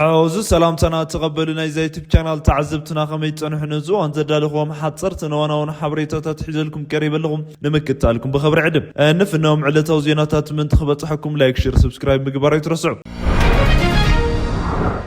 ዓውዙ ሰላምታና ተቐበሉ። ናይዛ ዩቱብ ቻናል ተዓዘብትና ከመይ ጸንሑ? ነዚ እዋን ዘዳለኽዎም ሓጸርትን እዋናውን ሓበሬታታት ሒዘልኩም ቀሪበ ኣለኹም። ንምክትታልኩም ብኽብሪ ዕድም። እንፍኖም ዕለታዊ ዜናታት ምእንቲ ክበጽሐኩም ላይክ፣ ሼር፣ ሰብስክራይብ ምግባር ኣይትረስዑ።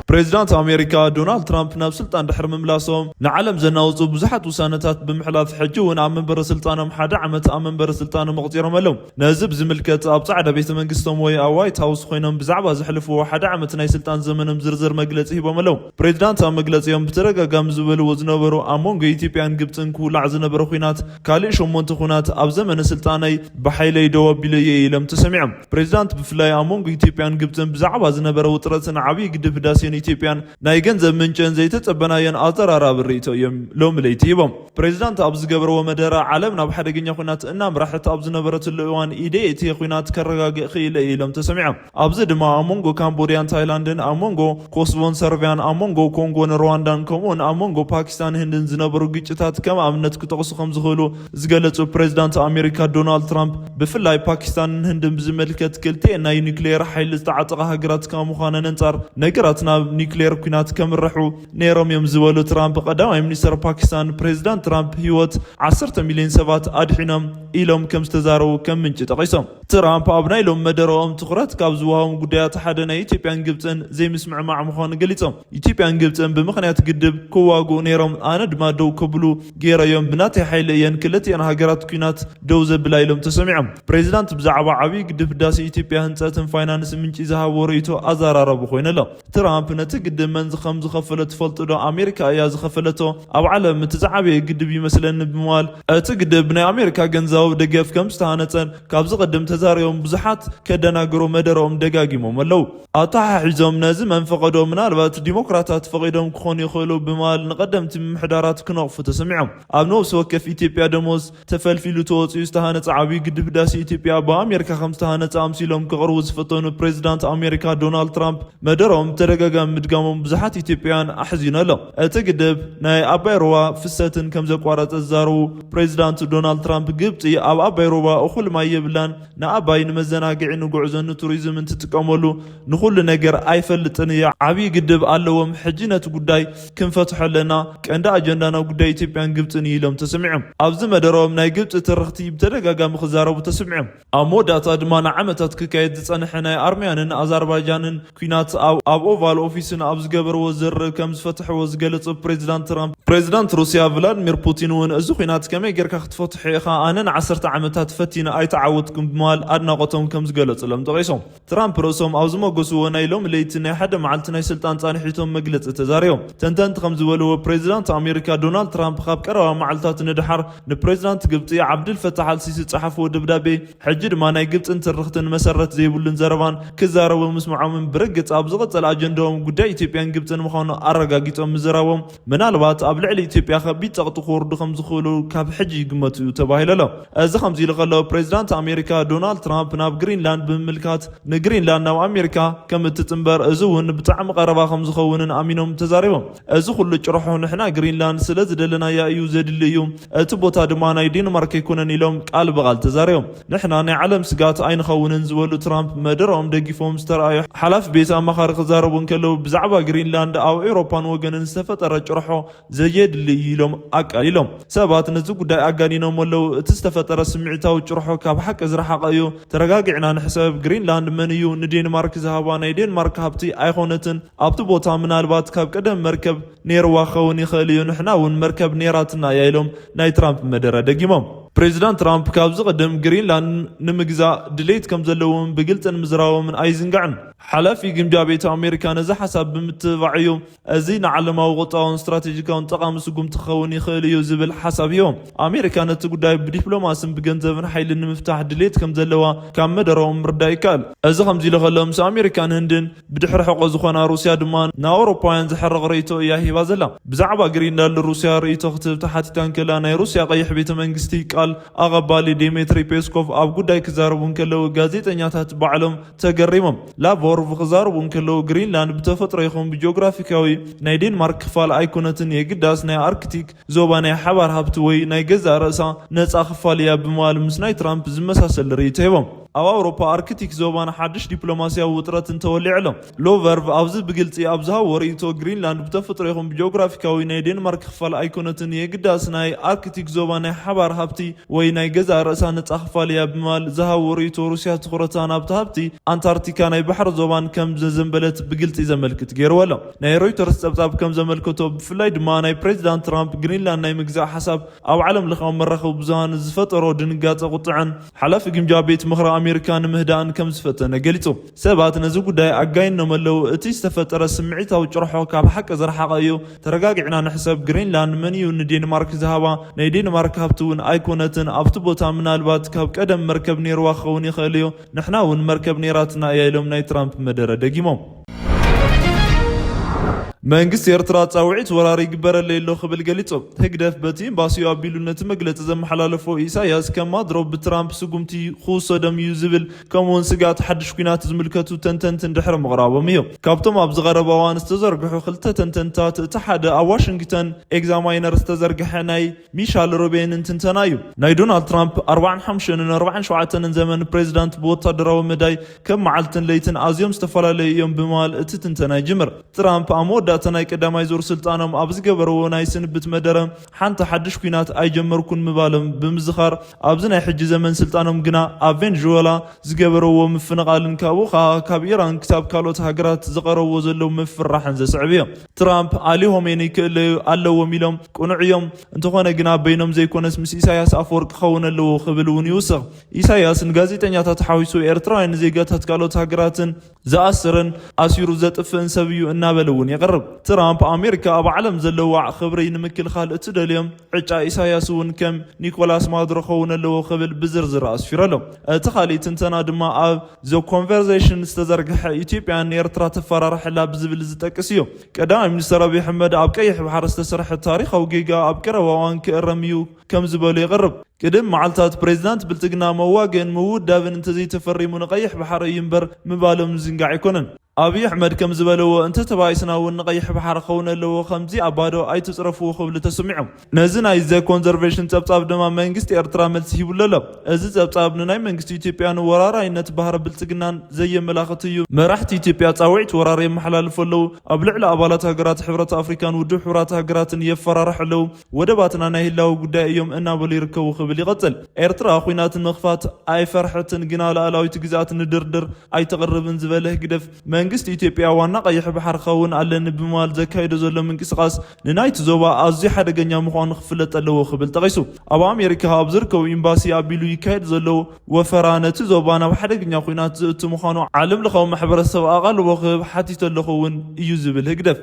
ፕሬዚዳንት ኣሜሪካ ዶናልድ ትራምፕ ናብ ስልጣን ድሕሪ ምምላሶም ንዓለም ዘናውጹ ብዙሓት ውሳነታት ብምሕላፍ ሕጂ እውን ኣብ መንበረ ስልጣኖም ሓደ ዓመት ኣብ መንበረ ስልጣኖም ኣቑጺሮም ኣለዉ። ነዚ ብዝምልከት ኣብ ጻዕዳ ቤተ መንግስቶም ወይ ኣብ ዋይት ሃውስ ኮይኖም ብዛዕባ ዘሕልፍዎ ሓደ ዓመት ናይ ስልጣን ዘመኖም ዝርዝር መግለጺ ሂቦም ኣለዉ። ፕሬዚዳንት ኣብ መግለጺኦም ብተደጋጋሚ ዝበልዎ ዝነበሩ ኣብ መንጎ ኢትዮጵያን ግብጽን ክውላዕ ዝነበረ ኲናት ካልእ ሸሞንተ ኲናት ኣብ ዘመነ ስልጣነይ ብሓይለይ ደው ኣቢለዮ ኢሎም ተሰሚዖም። ፕሬዚዳንት ብፍላይ ኣብ መንጎ ኢትዮጵያን ግብጽን ብዛዕባ ዝነበረ ውጥረትን ዓብዪ ግድብ ህዳሴን ኢትዮጵያን ናይ ገንዘብ ምንጭን ዘይተጸበናዮን ኣዘራራቢ ርእይቶ እዮም ሎሚ ለይቲ ሂቦም። ፕሬዚዳንት ኣብ ዝገበርዎ መደረ ዓለም ናብ ሓደገኛ ኲናት እናምራሕት ኣብ ዝነበረትሉ እዋን ኢደይ እቲ ኲናት ከረጋግእ ክኢለ ኢሎም ተሰሚዖም። ኣብዚ ድማ ኣብ መንጎ ካምቦድያን ታይላንድን ኣብ መንጎ ኮስቮን ሰርቢያን ኣብ መንጎ ኮንጎን ሩዋንዳን ከምኡውን ኣብ መንጎ ፓኪስታን ህንድን ዝነበሩ ግጭታት ከም ኣብነት ክጠቕሱ ከም ዝኽእሉ ዝገለጹ ፕሬዚዳንት ኣሜሪካ ዶናልድ ትራምፕ ብፍላይ ፓኪስታንን ህንድን ብዝመልከት ክልቲኤን ናይ ኒውክሌር ሓይሊ ዝተዓጠቓ ሃገራት ካብ ምዃነን ኣንጻር ነገራት ናብ ኒውክሌር ኲናት ከምርሑ ነይሮም እዮም ዝበሉ ትራምፕ ቀዳማይ ሚኒስተር ፓኪስታን ፕሬዚዳንት ትራምፕ ህይወት ዓሰርተ ሚልዮን ሰባት ኣድሒኖም ኢሎም ከም ዝተዛረቡ ከም ምንጪ ጠቒሶም። ትራምፕ ኣብ ናይ ሎም መደረኦም ትኹረት ካብ ዝወሃቦም ጉዳያት ሓደ ናይ ኢትዮጵያን ግብፅን ዘይምስምዕማዕ ምዃኑ ገሊፆም። ኢትዮጵያን ግብፅን ብምኽንያት ግድብ ክዋግኡ ነይሮም፣ ኣነ ድማ ደው ከብሉ ገይረዮም፣ ብናተይ ሓይሊ እየን ክልቲኤን ሃገራት ኲናት ደው ዘብላ ኢሎም ተሰሚዖም። ፕሬዚዳንት ብዛዕባ ዓብዪ ግድብ ህዳሴ ኢትዮጵያ ህንፀትን ፋይናንስ ምንጪ ዝሃቦ ርእይቶ ኣዘራራቢ ኮይኑ ኣሎ። ትራምፕ ነቲ ግድብ መን ከም ዝኸፈሎ ትፈልጡ ዶ? ኣሜሪካ እያ ዝኸፈለቶ። ኣብ ዓለም እቲ ዝዓበየ ግድብ ይመስለኒ ብምባል እቲ ግድብ ብናይ ኣሜሪካ ገንዘባዊ ደገፍ ከም ዝተሃነፀን ካብ ዝቐድም ተዛሪቦም ብዙሓት ከደናግሩ መደረኦም ደጋጊሞም ኣለዉ። ኣተሓሒዞም ነዚ መን ፈቐዶ? ምናልባት ዲሞክራታት ፈቒዶም ክኾኑ ይኽእሉ ብምባል ንቐደምቲ ምምሕዳራት ክነቕፉ ተሰሚዖም። ኣብ ነፍሲ ወከፍ ኢትዮጵያ ደሞዝ ተፈልፊሉ ተወፂኡ ዝተሃነፀ ዓብዪ ግድብ ህዳሴ ኢትዮጵያ ብኣሜሪካ ከም ዝተሃነፀ ኣምሲሎም ክቕርቡ ዝፈተኑ ፕሬዚዳንት ኣሜሪካ ዶናልድ ትራምፕ መደሮም ብተደጋጋሚ ምድጋሞም ብዙሓት ኢትዮጵያውያን ኣሕዚኑ ኣሎ። እቲ ግድብ ናይ ኣባይ ሩባ ፍሰትን ከም ዘቋረፀ ዝዛረቡ ፕሬዚዳንት ዶናልድ ትራምፕ ግብፂ ኣብ ኣባይ ሩባ እኹል ማይ የብላን፣ ንኣባይ ንመዘናግዒ ንጉዕዞን ንቱሪዝምን ትጥቀመሉ ንኹሉ ነገር ኣይፈልጥን እያ። ዓብዪ ግድብ ኣለዎም። ሕጂ ነቲ ጉዳይ ክንፈትሖ ኣለና። ቀንዲ ኣጀንዳና ጉዳይ ኢትዮጵያን ግብፅን እዩ ኢሎም ተሰሚዖም። ኣብዚ መደሮም ናይ ግብፂ ትርኽቲ ብተደጋጋሚ ክዛረቡ ተሰሚዖም። ኣብ መወዳእታ ድማ ንዓመታት ክካየድ ዝጸንሐ ናይ ኣርሜያንን ኣዘርባይጃንን ኲናት ኣብ፣ ኣብ ኦቫል ኦፊስን ኣብ ዝገበርዎ ዝርርብ ከም ዝፈትሕዎ ዝገለጹ ፕሬዚዳንት ትራምፕ፣ ፕሬዚዳንት ሩስያ ቭላድሚር ፑቲን እውን እዚ ኲናት ከመይ ጌርካ ክትፈትሖ ኢኻ? ኣነ ንዓሰርተ ዓመታት ፈቲነ ኣይተዓወትኩን ብምባል ኣድናቖቶም ከም ዝገለጹሎም ጠቒሶም። ትራምፕ ርእሶም ኣብ ዝመገስዎ ናይ ሎሚ ለይቲ ናይ ሓደ መዓልቲ ናይ ስልጣን ጻንሒቶም መግለጺ ተዛሪቦም። ተንተንቲ ከም ዝበልዎ ፕሬዚዳንት ኣሜሪካ ዶናልድ ትራምፕ ካብ ቀረባ መዓልታት ንድሓር ንፕሬዚዳንት ግብጺ ዓብድል ፈታሕ ኣልሲሲ ዝጸሓፍዎ ደብዳቤ ሕጂ ድማ ናይ ግብጽን ትርኽትን መሰረት ዘይብሉን ዘረባን ክዛረቡ ምስምዖምን ብርግጽ ኣብ ዝቕጽል ኣጀንዳኦም ጉዳይ ኢትዮጵያን ግብጽን ምዃኑ ኣረጋጊጾም ምዝራቦም ምናልባት ኣብ ልዕሊ ኢትዮጵያ ከቢድ ጸቕጢ ክወርዱ ከም ዝኽእሉ ካብ ሕጂ ይግመቱ እዩ ተባሂሉ ኣሎ። እዚ ከምዚ ኢሉ ከሎ ፕሬዚዳንት ኣሜሪካ ዶናልድ ትራምፕ ናብ ግሪንላንድ ብምምልካት ንግሪንላንድ ናብ ኣሜሪካ ከም እትጽንበር እዚ እውን ብጣዕሚ ቀረባ ከም ዝኸውንን ኣሚኖም ተዛሪቦም። እዚ ኩሉ ጭርሖ ንሕና ግሪንላንድ ስለ ዝደለናያ እዩ ዘድሊ እዩ። እቲ ቦታ ድማ ናይ ዴንማርክ ኣይኮነን ኢሎም ቃል ብቓል ተዛሪቦም። ንሕና ናይ ዓለም ስጋት ኣይንኸውንን ዝበሉ ትራምፕ መደረኦም ደጊፎም ዝተረኣዩ ሓላፊ ቤት ኣማኻሪ ክዛረቡ እንከለዉ ብዛዕባ ግሪንላንድ ኣብ ኤውሮፓን ወገንን ዝተፈጠረ ጭርሖ ዘየድሊ እዩ ኢሎም ኣቃሊሎም። ሰባት ነዚ ጉዳይ ኣጋኒኖም ኣለዉ። እቲ ዝተፈጠረ ስምዒታዊ ጭርሖ ካብ ሓቂ ዝረሓቐ እዩ። ተረጋጊዕና ንሕሰብ። ግሪንላንድ መን እዩ ንዴንማርክ ዝሃባ? ናይ ዴንማርክ ሃብቲ ኣይኮነትን። ኣብቲ ቦታ ምናልባት ካብ ቀደም መርከብ ነይርዋ ክኸውን ይኽእል እዩ። ንሕና እውን መርከብ ነይራትና እያ ኢሎም ናይ ትራምፕ መደረ ደጊሞም። ፕሬዚዳንት ትራምፕ ካብዚ ቀደም ግሪንላንድ ንምግዛእ ድሌት ከም ዘለዎም ብግልጽ ንምዝራቦምን ኣይዝንጋዕን። ሓላፊ ግምጃ ቤት ኣሜሪካ ነዚ ሓሳብ ብምትባዕ እዩ እዚ ንዓለማዊ ቁጠባውን ስትራቴጂካውን ጠቓሚ ስጉምቲ ክኸውን ይኽእል እዩ ዝብል ሓሳብ ሂቦም። ኣሜሪካ ነቲ ጉዳይ ብዲፕሎማስን ብገንዘብን ሓይልን ንምፍታሕ ድሌት ከም ዘለዋ ካብ መደረኦም ምርዳእ ይከኣል። እዚ ከምዚ ኢሉ ከሎ ምስ ኣሜሪካን ህንድን ብድሕሪ ሕቖ ዝኾና ሩስያ ድማ ንኣውሮፓውያን ዘሕርቕ ርእይቶ እያ ሂባ ዘላ። ብዛዕባ ግሪንላንድ ሩስያ ርእይቶ ክትህብ ተሓቲታ እንከላ ናይ ሩስያ ቀይሕ ቤተ መንግስቲ ቃል ኣቐባሊ ዲሚትሪ ፔስኮቭ ኣብ ጉዳይ ክዛረቡ እንከለዉ ጋዜጠኛታት ባዕሎም ተገሪሞም። ላቮርቭ ክዛረቡ እንከለዉ ግሪንላንድ ብተፈጥሮ ይኹን ብጂኦግራፊካዊ ናይ ዴንማርክ ክፋል ኣይኮነትን፣ የግዳስ ናይ ኣርክቲክ ዞባ ናይ ሓባር ሃብቲ ወይ ናይ ገዛእ ርእሳ ነጻ ክፋል እያ ብምባል ምስ ናይ ትራምፕ ዝመሳሰል ርእይቶ ሂቦም። ኣብ ኣውሮፓ ኣርክቲክ ዞባን ሓድሽ ዲፕሎማስያዊ ውጥረት እንተወሊዑ ኣሎ። ሎቨርቭ ኣብዚ ብግልጺ ኣብ ዝሃቦ ርእይቶ፣ ግሪንላንድ ብተፈጥሮ ይኹን ብጂኦግራፊካዊ ናይ ዴንማርክ ክፋል ኣይኮነትን፣ የግዳስ ናይ ኣርክቲክ ዞባ ናይ ሓባር ሃብቲ ወይ ናይ ገዛእ ርእሳ ነጻ ክፋል እያ ብምባል ዝሃቦ ርእይቶ፣ ሩስያ ትኹረታ ናብቲ ሃብቲ ኣንታርክቲካ ናይ ባሕሪ ዞባን ከም ዘዘንበለት ብግልጺ ዘመልክት ገይርዎ ኣሎ። ናይ ሮይተርስ ጸብጻብ ከም ዘመልከቶ፣ ብፍላይ ድማ ናይ ፕሬዚዳንት ትራምፕ ግሪንላንድ ናይ ምግዛእ ሓሳብ ኣብ ዓለም ለኻዊ መራኸቢ ብዙሃን ዝፈጠሮ ድንጋጸ ቁጥዐን ሓላፊ ግምጃ ቤት ምኽሪ ኣሜሪካ ንምህዳእን ከም ዝፈተነ ገሊጹ። ሰባት ነዚ ጉዳይ ኣጋይኖም ኣለዉ። እቲ ዝተፈጠረ ስምዒታዊ ጭርሖ ካብ ሓቂ ዝረሓቐ እዩ። ተረጋጊዕና ንሕሰብ፣ ግሪንላንድ መን እዩ ንዴንማርክ ዝሃባ? ናይ ዴንማርክ ሃብቲ እውን ኣይኮነትን። ኣብቲ ቦታ ምናልባት ካብ ቀደም መርከብ ነይርዋ ክኸውን ይኽእል እዩ። ንሕና እውን መርከብ ነይራትና እያ ኢሎም ናይ ትራምፕ መደረ ደጊሞም። መንግስቲ ኤርትራ ጻውዒት ወራር ይግበረለይ ኣሎ ክብል ገሊጹ። ህግደፍ በቲ ኤምባሲኡ ኣቢሉ ነቲ መግለጺ ዘመሓላለፎ፣ ኢሳያስ ከም ማድሮ ብትራምፕ ስጉምቲ ክውሰዶም እዩ ዝብል፣ ከምኡውን ስግኣት ሓድሽ ኲናት ዝምልከቱ ተንተንቲ እንድሕሪ ምቕራቦም እዩ። ካብቶም ኣብዚ ቀረባ እዋን ዝተዘርግሑ ክልተ ተንተንታት፣ እቲ ሓደ ኣብ ዋሽንግተን ኤግዛማይነር ዝተዘርግሐ ናይ ሚሻል ሮቤን ትንተና እዩ። ናይ ዶናልድ ትራምፕ ኣርባዓን ሓሙሽተን ኣርባዓን ሸውዓተን ዘመን ፕሬዚዳንት ብወታደራዊ መዳይ ከም መዓልትን ለይትን ኣዝዮም ዝተፈላለዩ እዮም ብምባል እቲ ትንተና ይጅምር። ትራምፕ ኣብ መወዳእታ ናይ ቀዳማይ ዙር ስልጣኖም ኣብ ዝገበርዎ ናይ ስንብት መደረ፣ ሓንቲ ሓድሽ ኲናት ኣይጀመርኩን ምባሎም ብምዝኻር፣ ኣብዚ ናይ ሕጂ ዘመን ስልጣኖም ግና ኣብ ቬንዙዌላ ዝገበርዎ ምፍንቓልን ካብኡ ኸኣ ካብ ኢራን ክሳብ ካልኦት ሃገራት ዝቐረብዎ ዘለዉ ምፍርራሕን ዘስዕብ እዩ። ትራምፕ ኣሊ ሆሜኒ ክእለዩ ኣለዎም ኢሎም ቅኑዕ እዮም። እንተኾነ ግና በይኖም ዘይኮነስ ምስ ኢሳያስ ኣፈወርቂ ክኸውን ኣለዎ ክብል እውን ይውስኽ። ኢሳያስ ንጋዜጠኛታት ሓዊሱ ኤርትራውያን ዜጋታት ካልኦት ሃገራትን ዝኣስርን ኣሲሩ ዘጥፍእን ሰብ እዩ እናበለ እውን የቕርብ። ትራምፕ ኣሜሪካ ኣብ ዓለም ዘለዋ ክብሪ ንምክልኻል እትደልዮም ዕጫ ኢሳያስ እውን ከም ኒኮላስ ማዱሮ ክኸውን ኣለዎ ክብል ብዝርዝር ኣስፊሩ ኣሎ። እቲ ካሊእ ትንተና ድማ ኣብ ዘ ኮንቨርሴሽን ዝተዘርግሐ ኢትዮጵያ ንኤርትራ ተፈራርሐላ ብዝብል ዝጠቅስ እዩ። ቀዳማይ ሚኒስትር ኣብይ ኣሕመድ ኣብ ቀይሕ ባሕሪ ዝተሰርሐ ታሪኻዊ ጌጋ ኣብ ቀረባ እዋን ክእረም እዩ ከም ዝበሉ የቕርብ። ቅድም መዓልታት ፕሬዚዳንት ብልጽግና መዋግእን ምውዳብን እንተዘይተፈሪሙ ንቀይሕ ባሕሪ እዩ እምበር ምባሎም ዝንጋዕ ኣይኮነን። ኣብይ ኣሕመድ ከም ዝበለዎ እንተተባኢስና እውን ንቀይሕ ባሕሪ ክኸውን ኣለዎ፣ ከምዚ ኣባዶ ኣይትጽረፍዎ ክብሉ ተሰሚዖም። ነዚ ናይ ዘ ኮንዘርቬሽን ጸብጻብ ድማ መንግስቲ ኤርትራ መልሲ ሂቡሉ ኣሎ። እዚ ጸብጻብ ንናይ መንግስቲ ኢትዮጵያን ወራራይነት ባህሪ ብልጽግናን ዘየመላኽት እዩ። መራሕቲ ኢትዮጵያ ጻውዒት ወራር የመሓላልፉ ኣለዉ። ኣብ ልዕሊ ኣባላት ሃገራት ሕብረት ኣፍሪካን ውድብ ሕቡራት ሃገራትን የፈራርሑ ኣለዉ። ወደባትና ናይ ህላወ ጉዳይ እዮም እናበሉ ይርከቡ ክብል ይቐጽል። ኤርትራ ኹናት ንምኽፋት ኣይፈርሐትን፣ ግና ሉዓላዊት ግዝኣት ንድርድር ኣይተቕርብን ዝበለ ህግደፍ፣ መንግስቲ ኢትዮጵያ ዋና ቀይሕ ባሕሪ ክኸውን ኣለኒ ብምባል ዘካይዶ ዘሎ ምንቅስቓስ ንናይቲ ዞባ ኣዝዩ ሓደገኛ ምዃኑ ክፍለጥ ኣለዎ ክብል ጠቒሱ። ኣብ ኣሜሪካ ኣብ ዝርከቡ ኤምባሲ ኣቢሉ ይካየድ ዘሎ ወፈራ ነቲ ዞባ ናብ ሓደገኛ ኲናት ዝእቱ ምዃኑ ዓለም ለኻዊ ማሕበረሰብ ኣቓልቦ ክህብ ሓቲተ ኣለኹ እውን እዩ ዝብል ህግደፍ።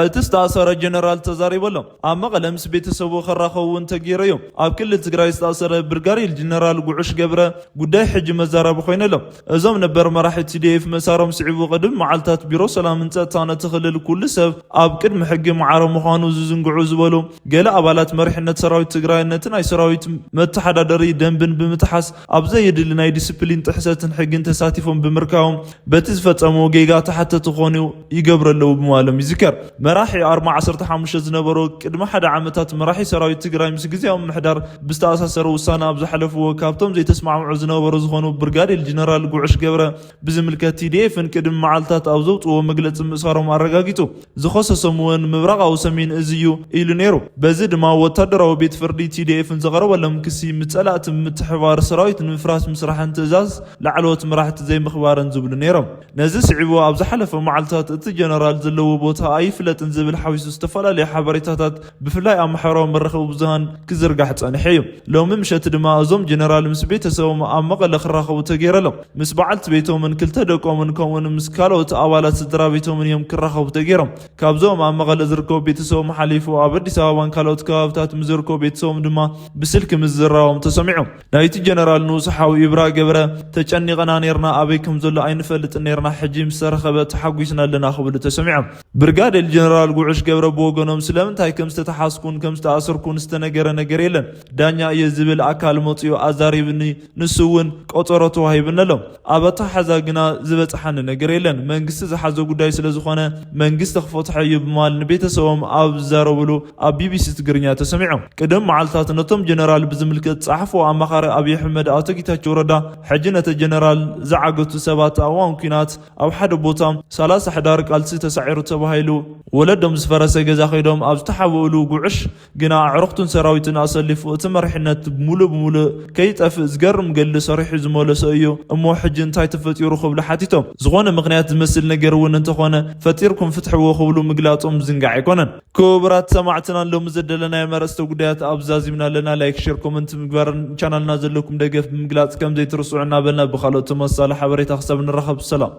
እቲ ዝተኣሰረ ጀነራል ተዛሪቡ ኣሎ። ኣብ መቐለ ምስ ቤተሰቡ ክራኸቡ እውን ተገይሩ እዩ። ኣብ ክልል ትግራይ ዝተኣሰረ ብርጋዴር ጀነራል ጉዑሽ ገብረ ጉዳይ ሕጂ መዛረቢ ኮይኑ ኣሎ። እዞም ነበር መራሒ ቲ ዲ ኤፍ መእሳሮም ስዒቡ ቅድሚ መዓልታት ቢሮ ሰላምን ጸጥታን እቲ ክልል ኩሉ ሰብ ኣብ ቅድሚ ሕጊ ማዕረ ምዃኑ ዝዝንግዑ ዝበሉ ገለ ኣባላት መሪሕነት ሰራዊት ትግራይ ነቲ ናይ ሰራዊት መተሓዳደሪ ደንብን ብምጥሓስ ኣብ ዘየድሊ ናይ ዲስፕሊን ጥሕሰትን ሕግን ተሳቲፎም ብምርካቦም በቲ ዝፈጸምዎ ጌጋ ተሓተቲ ክኾኑ ይገብሩ ኣለዉ ብምባሎም ይዝከር። መራሒ ኣርማ ዓሰርተ ሓሙሽተ ዝነበሩ ቅድሚ ሓደ ዓመታት መራሒ ሰራዊት ትግራይ ምስ ግዝያዊ ምምሕዳር ብዝተኣሳሰረ ውሳነ ኣብ ዝሓለፍዎ ካብቶም ዘይተስማዕምዑ ዝነበሩ ዝኾኑ ብርጋዴር ጀነራል ጉዑሽ ገብረ ብዝምልከት ቲ ዲ ኤፍን ቅድሚ መዓልታት ኣብ ዘውፅዎ መግለፂ ምእሳሮም ኣረጋጊፁ። ዝኸሰሶም እውን ምብራቓዊ ሰሜን እዝ እዩ ኢሉ ነይሩ። በዚ ድማ ወታደራዊ ቤት ፍርዲ ቲ ዲ ኤፍን ዘቐረበሎም ክሲ ምስ ጸላእቲ ምትሕባር፣ ሰራዊት ንምፍራስ ምስራሕን ትእዛዝ ላዕለዎት መራሕቲ ዘይምኽባርን ዝብሉ ነይሮም። ነዚ ስዒቡ ኣብ ዝሓለፈ መዓልታት እቲ ጀነራል ዘለዎ ቦታ ኣይፍለጥን ዝብል ሓዊሱ ዝተፈላለዩ ሓበሬታታት ብፍላይ ኣብ ማሕበራዊ መራኸቢ ብዙሃን ክዝርጋሕ ጸኒሑ እዩ። ሎሚ ምሸት ድማ እዞም ጀነራል ምስ ቤተሰቦም ኣብ መቐለ ክራኸቡ ተገይሩ ኣሎ። ምስ በዓልቲ ቤቶምን ክልተ ደቆምን ከምኡውን ምስ ካልኦት ኣባላት ስድራ ቤቶምን እዮም ክራኸቡ ተገይሮም። ካብዞም ኣብ መቐለ ዝርከቡ ቤተሰቦም ሓሊፉ ኣብ ኣዲስ ኣበባን ካልኦት ከባብታት ምስ ዝርከቡ ቤተሰቦም ድማ ብስልኪ ምዝራቦም ተሰሚዑ። ናይቲ ጀነራል ንኡስ ሓው ኢብራ ገብረ፣ "ተጨኒቕና ነይርና፣ ኣበይ ከም ዘሎ ኣይንፈልጥን ነይርና፣ ሕጂ ምስ ተረኸበ ተሓጒስና ኣለና" ክብሉ ተሰሚዖም። ብርጋዴር ጀነራል ጉዕሽ ገብረ ብወገኖም ስለምንታይ ከም ዝተተሓዝኩን ከም ዝተኣሰርኩን ዝተነገረ ነገር የለን። ዳኛ እየ ዝብል ኣካል መፅኡ ኣዛሪብኒ፣ ንሱ እውን ቆፀሮ ተዋሂብኒ ኣሎ። ኣብ ኣተሓዛ ግና ዝበፅሓኒ ነገር የለን። መንግስቲ ዝሓዞ ጉዳይ ስለዝኾነ መንግስቲ ክፈትሖ እዩ ብማል ንቤተሰቦም ኣብ ዝዛረብሉ ኣብ ቢቢሲ ትግርኛ ተሰሚዖም። ቅድም መዓልታት ነቶም ጀነራል ብዝምልከት ጸሓፎ ኣማኻሪ ኣብይ ኣሕመድ ኣቶ ጌታቸው ረዳ ሕጂ ነተ ጀነራል ዝዓገቱ ሰባት ኣብ እዋን ኲናት ኣብ ሓደ ቦታ ሰላሳ ሕዳር ቃልሲ ተሳዒሩ ተባሂሉ ወለዶም ዝፈረሰ ገዛ ከይዶም ኣብ ዝተሓበእሉ ጉዕሽ ግና ኣዕሩኽቱን ሰራዊትን ኣሰሊፉ እቲ መሪሕነት ሙሉእ ብሙሉእ ከይጠፍእ ዝገርም ገድሊ ሰሪሑ ዝመለሶ እዩ። እሞ ሕጂ እንታይ ተፈጢሩ ክብሉ ሓቲቶም። ዝኾነ ምኽንያት ዝመስል ነገር እውን እንተኾነ ፈጢርኩም ፍትሕዎ ክብሉ ምግላጾም ዝንጋዕ ኣይኮነን። ክቡራት ሰማዕትና ሎሚ ዘደለናዮ መረስተ ጉዳያት ኣብዛዚምና ኣለና። ላይክ፣ ሼር፣ ኮመንት ምግባርን ቻናልና ዘለኩም ደገፍ ብምግላጽ ከም ዘይትርስዑ እናበልና ብኻልኦት ተመሳሳሊ ሓበሬታ ክሳብ ንራኸብ ሰላም።